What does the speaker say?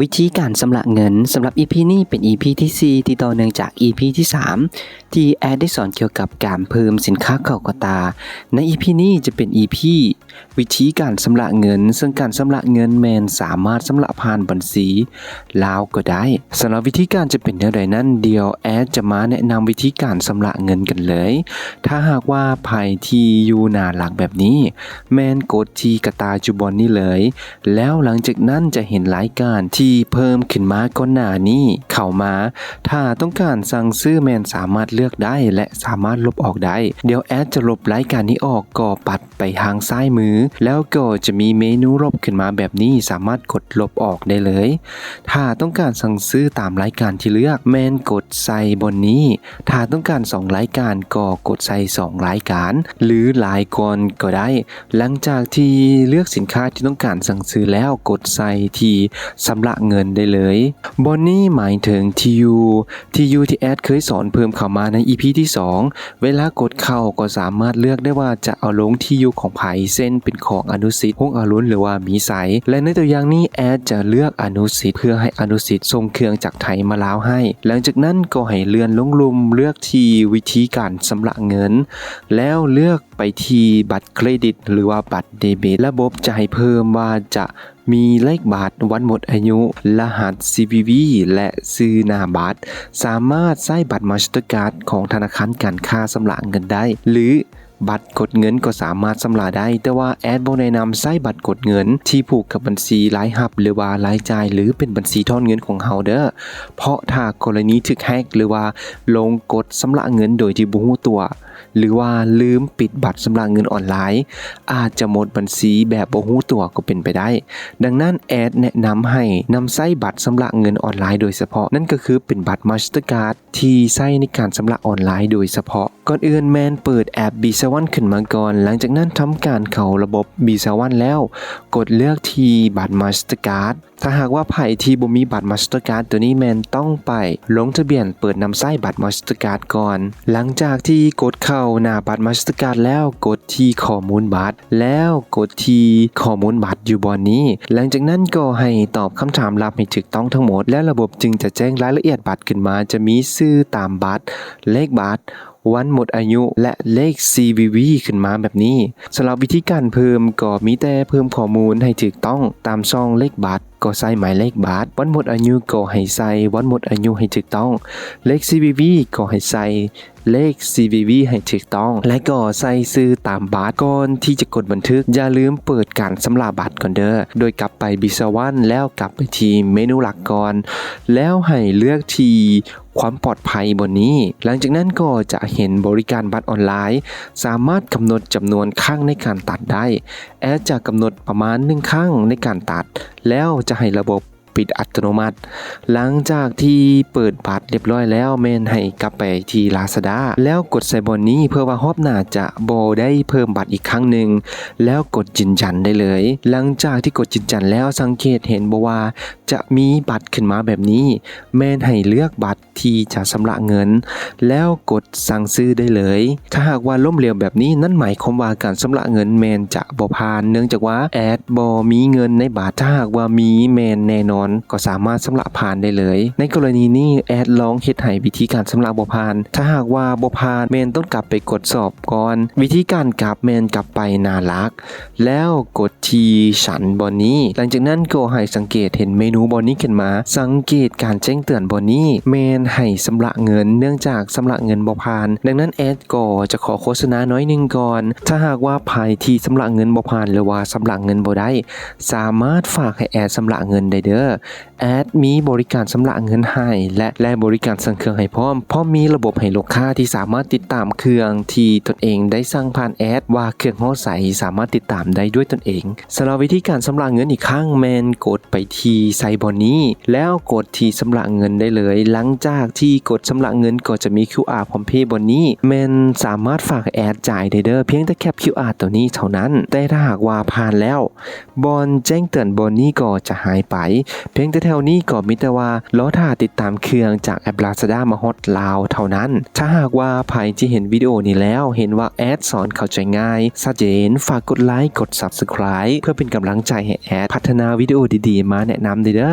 ວິທີການຊຳລະເງິນ. ສຳລັບອີພີນີ້ເປັນອີພີທີສີ່ ທີ່ຕໍ່ເນື່ອງຈາກອີພີທີສາມ ທີ່ແອດໄດ້ສອນກ່ຽວກັບການເພີ່ມສິນຄ້າເຂົ້າກະຕ່າ. ໃນອີພີນີ້ຈະເປັນອີພີວິທີການຊຳລະເງິນ, ເຊິ່ງການຊຳລະເງິນແມ່ນສາມາດຊຳລະຜ່ານບັນຊີລາວກໍໄດ້. ສຳລັບວິທີການຈະເປັນແນວໃດນັ້ນ, ດຽວແອດຈະມາແນະນຳວິທີການຊຳລະເງິນກັນເລີຍ. ຖ້າຫາກວ່າໃຜທີ່ຢູ່ໜ້າຫຼັກແບບນີ້, ແມ່ນກົດທີ່ກະຕ່າຢູ່ບ່ອນນີ້ເລີຍ. ແລ້ວຫຼັງຈາກນັ້ນຈະເຫັນລາຍການທີ່ເພີ່ມຂຶ້ນມາກ່ອນໜ້ານີ້ເຂົ້າມາ. ຖ້າຕ້ອງການສັ່ງຊື້ແມ່ນສາມາດເລືອກໄດ້ ແລະ ສາມາດລົບອອກໄດ້. ດຽວແອດຈະລົບລາຍການນີ້ອອກ, ກໍປັດໄປທາງຊ້າຍມື, ແລ້ວກໍຈະມີເມນູລົບຂຶ້ນມາແບບນີ້, ສາມາດກົດລົບອອກໄດ້ເລີຍ. ຖ້າຕ້ອງການສັ່ງຊື້ຕາມລາຍການທີ່ເລືອກ, ແມ່ນກົດໃສ່ບ່ອນນີ້. ຖ້າຕ້ອງການສອງລາຍການ, ກໍກົດໃສ່ສອງລາຍການ ຫຼື ຫຼາຍກ່ອນກໍໄດ້. ຫຼັງຈາກທີ່ເລືອກສິນຄ້າທີ່ຕ້ອງການສັ່ງຊື້ແລ້ວ, ກົດໃສ່ທີ່ຊຳລະເງິນໄດ້ເລີຍ. ບ່ອນນີ້ໝາຍເຖິງທີ່ຢູ່, ທີ່ຢູ່ທີ່ແອດເຄີຍສອນເພີ່ມເຂົ້າມາໃນອີພີທີສອງ. ເວລາກົດເຂົ້າກໍສາມາດເລືອກໄດ້ວ່າຈະເອົາລົງທີ່ຢູ່ຂອງໃຜ, ເຊັ່ນ ເປັນຂອງອະນຸສິດ ຮຸ່ງອະລຸນ ຫຼືວ່າມີໄຊ. ແລະ ໃນຕົວຢ່າງນີ້ແອດຈະເລືອກອະນຸສິດ ເພື່ອໃຫ້ອະນຸສິດສົ່ງເຄື່ອງຈາກໄທມາລາວໃຫ້. ຫຼັງຈາກນັ້ນກໍໃຫ້ເລື່ອນລົງລຸ່ມ, ເລືອກທີ່ວິທີການຊຳລະເງິນ ແລ້ວເລືອກ ໄປທີ່ບັດເຄຣດິດ ຫຼືວ່າບັດເດບິດ. ລະບົບຈະໃຫ້ເພີ່ມວ່າຈະມີເລກບັດ, ວັນໝົດອາຍຸ, ລະຫັດຊີວີວີ ແລະ ຊື່ໜ້າບັດ. ສາມາດໃຊ້ບັດມາສເຕີກາດຂອງທະນາຄານການຄ້າຊຳລະເງິນໄດ້ ຫຼື ບັດກົດເງິນກໍສາມາດຊຳລະໄດ້, ແຕ່ວ່າແອດບໍ່ແນະນຳໃຊ້ບັດກົດເງິນທີ່ຜູກກັບບັນຊີລາຍຮັບ ຫຼືວ່າລາຍຈ່າຍ ຫຼື ເປັນບັນຊີຖອນເງິນຂອງເຮົາເດີ້. ເພາະຖ້າກໍລະນີຖືກແຮັກ ຫຼືວ່າຫຼົງກົດຊຳລະເງິນໂດຍທີ່ບໍ່ຮູ້ຕົວ ຫຼືວ່າລືມປິດບັດຊຳລະເງິນອອນລາຍ, ອາດຈະໝົດບັນຊີແບບບໍ່ຮູ້ຕົວກໍເປັນໄປໄດ້. ດັ່ງນັ້ນແອດແນະນຳໃຫ້ນຳໃຊ້ບັດຊຳລະເງິນອອນລາຍໂດຍສະເພາະ, ນັ້ນກໍຄືເປັນບັດມາສເຕີກາດທີ່ໃຊ້ໃນການຊຳລະອອນລາຍໂດຍສະເພາະ. ກ່ອນອື່ນແມ່ນເປີດແອັບບີຊາວັນຂຶ້ນມາກ່ອນ, ຫຼັງຈາກນັ້ນທຳການເຂົ້າລະບົບບີຊາວັນແລ້ວ, ກົດເລືອກທີ່ບັດມາສເຕີກາດ. ຖ້າຫາກວ່າໃຜທີ່ບໍ່ມີບັດມາສເຕີກາດ ໂຕນີ້ແມ່ນຕ້ອງໄປລົງທະບຽນເປີດນຳໃຊ້ບັດມາສເຕີກາດກ່ອນ. ຫຼັງຈາກທີ່ກົດເຂົ້າໜ້າບັດມາສເຕີກາດແລ້ວ, ກົດທີ່ຂໍ້ມູນບັດ ແລ້ວກົດທີ່ຂໍ້ມູນບັດຢູ່ບ່ອນນີ້. ຫຼັງຈາກນັ້ນກໍໃຫ້ຕອບຄຳຖາມລັບໃຫ້ຖືກຕ້ອງທັງໝົດ, ແລ້ວລະບົບຈຶ່ງຈະແຈ້ງລາຍລະອຽດບັດຂຶ້ນມາ, ຈະມີຊື່ຕາມບັດ, ເລກບັດ, ວັນໝົດອາຍຸ ແລະ ເລກຊີວີວີ ຂຶ້ນມາແບບນີ້. ສຳລັບວິທີການເພີ່ມກໍມີແຕ່ເພີ່ມຂໍ້ມູນໃຫ້ຖືກຕ້ອງຕາມຊ່ອງເລກບັດ, ກໍໃສ່ໝາຍເລກບັດ, ວັນໝົດອາຍຸກໍໃຫ້ໃສ່ວັນໝົດອາຍຸໃຫ້ຖືກຕ້ອງ, ເລກຊີວີວີກໍໃຫ້ໃສ່ເລກຊີວີວີໃຫ້ຖືກຕ້ອງ ແລະ ກໍໃສ່ຊື່ຕາມບັດ. ກ່ອນທີ່ຈະກົດບັນທຶກ, ຢ່າລືມເປີດການຊຳລະບັດກ່ອນເດີ້, ໂດຍກັບໄປບີຊາວັນ ແລ້ວກັບໄປທີ່ເມນູຫຼັກກ່ອນ, ແລ້ວໃຫ້ເລືອກທີ່ ຄວາມປອດໄພບ່ອນນີ້. ຫຼັງຈາກນັ້ນກໍຈະເຫັນບໍລິການບັດອອນລາຍ, ສາມາດກຳນົດຈຳນວນຄັ້ງໃນການຕັດໄດ້. ແອດຈະກຳນົດປະມານໜຶ່ງຄັ້ງໃນການຕັດ, ແລ້ວຈະໃຫ້ລະບົບປິດອັດຕະໂນມັດ. ຫຼັງຈາກທີ່ເປີດບັດລຽບຮ້ອຍແລ້ວ, ແມ່ນໃຫ້ກັບໄປທີ່ລາຊາດ້າ ແລ້ວກົດໃສ່ບ່ອນນີ້ ເພື່ອວ່າຮອບໜ້າຈະບໍ່ໄດ້ເພີ່ມບັດອີກຄັ້ງໜຶ່ງ, ແລ້ວກົດຢືນຢັນໄດ້ເລີຍ. ຫຼັງຈາກທີ່ກົດຢືນຢັນແລ້ວ, ສັງເກດເຫັນບໍ່ວ່າຈະມີບັດຂຶ້ນມາແບບນີ້, ແມ່ນໃຫ້ເລືອກບັດ ທີ່ຈະຊຳລະເງິນ ແລ້ວກົດສັ່ງຊື້ໄດ້ເລີຍ. ຖ້າຫາກວ່າລົ້ມເຫຼວແບບນີ້, ນັ້ນໝາຍຄວາມວ່າການຊຳລະເງິນແມ່ນຈະບໍ່ຜ່ານ, ເນື່ອງຈາກວ່າແອດບໍ່ມີເງິນໃນບັດ. ຖ້າຫາກວ່າມີ, ແມ່ນແນ່ນອນ, ກໍສາມາດຊຳລະຜ່ານໄດ້ເລີຍ. ໃນກໍລະນີນີ້, ແອດລອງເຮັດໃຫ້ວິທີການຊຳລະບໍ່ຜ່ານ. ຖ້າຫາກວ່າບໍ່ຜ່ານ, ແມ່ນຕ້ອງກັບໄປກວດສອບກ່ອນ. ວິທີການກັບແມ່ນກັບໄປໜ້າຫຼັກ ແລ້ວກົດທີ່ສັນບ່ອນນີ້. ຫຼັງຈາກນັ້ນກໍໃຫ້ສັງເກດເຫັນເມນູບ່ອນນີ້ຂຶ້ນມາ. ສັງເກດການແຈ້ງເຕືອນບ່ອນນີ້ ແມ່ນໃຫ້ຊຳລະເງິນ, ເນື່ອງຈາກຊຳລະເງິນບໍ່ຜ່ານ. ດັ່ງນັ້ນແອດກໍຈະຂໍໂຄສະນາໜ້ອຍໜຶ່ງກ່ອນ. ຖ້າຫາກວ່າໃຜທີ່ຊຳລະເງິນບໍ່ຜ່ານ ຫຼືວ່າຊຳລະເງິນບໍ່ໄດ້, ສາມາດຝາກໃຫ້ແອດຊຳລະເງິນໄດ້ເດີ້. ແອດມີບໍລິການຊຳລະເງິນໃຫ້ ແລະ ແລະບໍລິການສັ່ງເຄື່ອງໃຫ້ພ້ອມ, ພ້ອມມີລະບົບໃຫ້ລູກຄ້າທີ່ສາມາດຕິດຕາມເຄື່ອງທີ່ຕົນເອງໄດ້ສັ່ງຜ່ານແອດ ວ່າເຄື່ອງຮອດໃສ, ສາມາດຕິດຕາມໄດ້ດ້ວຍຕົນເອງ. ສຳລັບວິທີການຊຳລະເງິນອີກຄັ້ງ ແມ່ນກົດໄປທີ່ໃສ່ບ່ອນນີ້ ແລ້ວກົດທີ່ຊຳລະເງິນໄດ້ເລີຍ. ຫຼັງຈາກທີ່ກົດຊຳລະເງິນ ກໍຈະມີຄິວອາ PromptPay ບ່ອນນີ້, ແມ່ນສາມາດຝາກໃຫ້ແອດຈ່າຍໄດ້ເດີ້, ພຽງແຕ່ແຄັບຄິວອາໂຕນີ້ເທົ່ານັ້ນ. ແຕ່ຖ້າຫາກວ່າຜ່ານແລ້ວ, ບ່ອນແຈ້ງເຕືອນບ່ອນນີ້ກໍຈະຫາຍໄປ. ພຽງແຕ່ແຖວນີ້ກໍມີແຕ່ວ່າລໍຖ້າຕິດຕາມເຄື່ອງຈາກແອັບ Lazada ມາຮອດລາວເທົ່ານັ້ນ. ຖ້າຫາກວ່າໃຜທີ່ເຫັນວິດີໂອນີ້ແລ້ວ ເຫັນວ່າແອດສອນເຂົ້າໃຈງ່າຍ, ຊັດເຈນ, ຝາກກົດໄລ, ກົດ Subscribe ເພື່ອເປັນກຳລັງໃຈໃຫ້ແອດພັດທະນາວິດີໂອດີໆມາແນະນຳເດີ້.